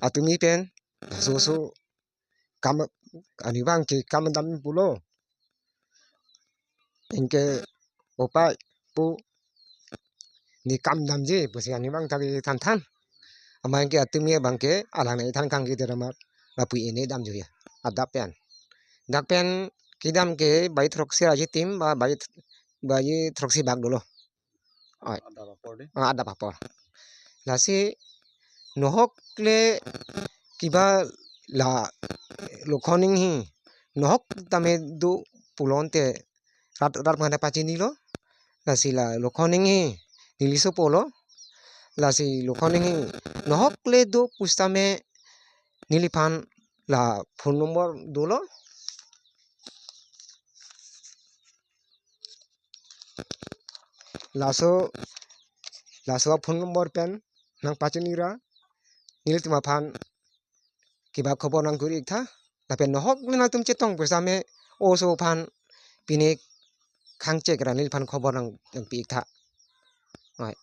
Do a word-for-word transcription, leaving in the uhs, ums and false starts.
atumi pen laso so kam, arnivang ke kam dam pulo. Anke opai pu ne kam damji pusi arnivang ta kethan than. Amat anke atumi abang ke alang ne than kang ke deramat lapu ene damji ya. Adap pen. Dak pen kedam ke bai throksi aji tim ba bai, bai throksi bak dolo. Oi. Adap apor de. Ah, adap apor. Lasi nohok le kiba la Lokhon Inghi nohok tame do pulote rat rat mane pachinilo. Lasi la Lokhon Inghi neli sopo lo. Lasi Lokhon Inghi nohok le do pusitame neliphan la phone number dolo. Laso, laso phone number pen nangpachinira, nelitum aphan kiba khobor nangkuri iktha. Lapen nohok le nangtum chetong pusitame oso aphan pine khangchek ra neliphan khobor nang, nangpi iktha. Oi.